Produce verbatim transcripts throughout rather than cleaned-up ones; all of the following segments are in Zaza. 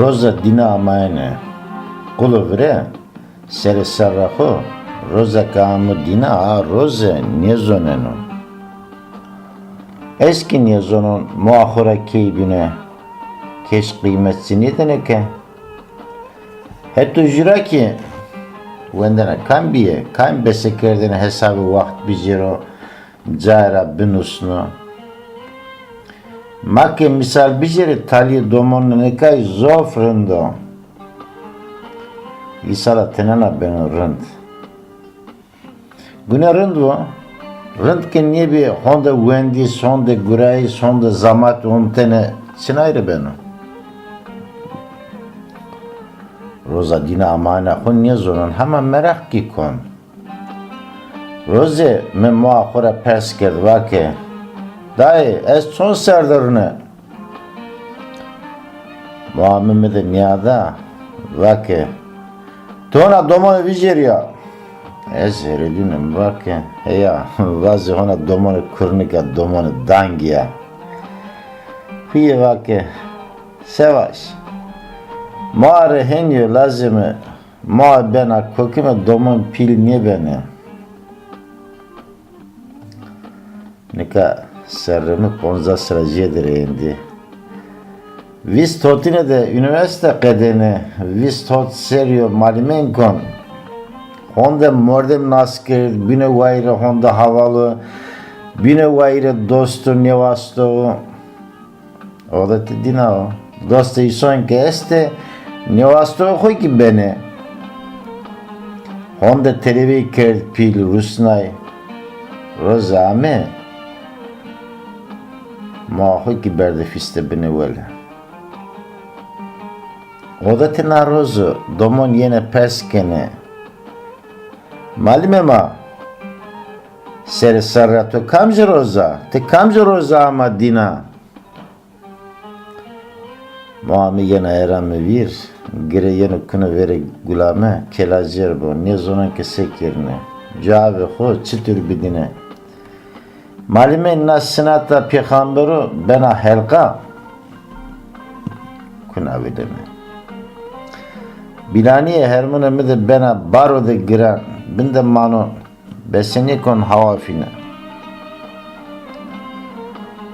Roza dîna amayene. Qulo vire, serê serra xo, roza ke amo dîna, a roze nêzoneno. Ez kî nêzonon moa xo ra key bîne, kes qîmet ci nêdêne ke. Heto jû ra kî wendena kam bîye, kam besekerdene hesabê waxt bicêro, cayê ra binusno. Ma ke mîsal bicêrê, talîyê domonê nika zof rind o. Îsala tenena beno rind. Gune rind vo. Rind ke nêbî, honde wendîs, honde gurayîs, honde zamat omtene, çinay rê beno? Roza dîna amayena xo nêzonon, hema meraq kî kon. Rozê mi moa xo ra pers kerd, va ke, dayê, ez çond ser de rune? Moa mi mi de nîyada, va ke, ti hona domonê vijêrîya? Ez herêdîne, mi va ke, heya, vazê hona domonê kurnik a, domonê dangî ya. Huyê va ke, se vaj, moa rê henî yo, lazê mi, moa bena kokime, domon pîl nêbenê. Nika serrê mi poncas ra jêde rê êndî. Vîst hotine de unîversîte qedêne, vîst hot serrî yo malîmen kon. Honde mordem nas kerd, bîne wayîrê honde hawalo, bîne wayîrê dosto, nêwasto. Odetê dîna o. Dostê îson ke estê, nêwastoyê xo kî benê. Honde televî kerd pîl, rusnay. Roze ame, moa xo kî berde fîste binê wele. Odetê na rozo domon yenê pers kenê, malîmê ma, serê serra to kamci roz a? Ti kamci roza ama dîna? Moa mi yena era mi vîr, gire yeno kuno verê gulame, kelacêr bo, nêzonon ke se kerîne. Cewabê xo çitur bidîne? Malîmê, na sinata pêxambero bena helqa? Kuna vîdeme. Bîlanîyê hermunê mi de bena baro de giran, bin de mano. Besenêkon hawa fîne.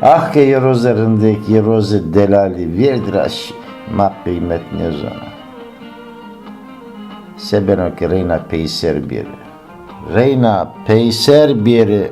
Ax ke yê roze rindek, yê roze delalî vêrd ra şî, ma qîmet nêzona. Se beno ke reyna peyser bêrê. Reyna peyser bêrê.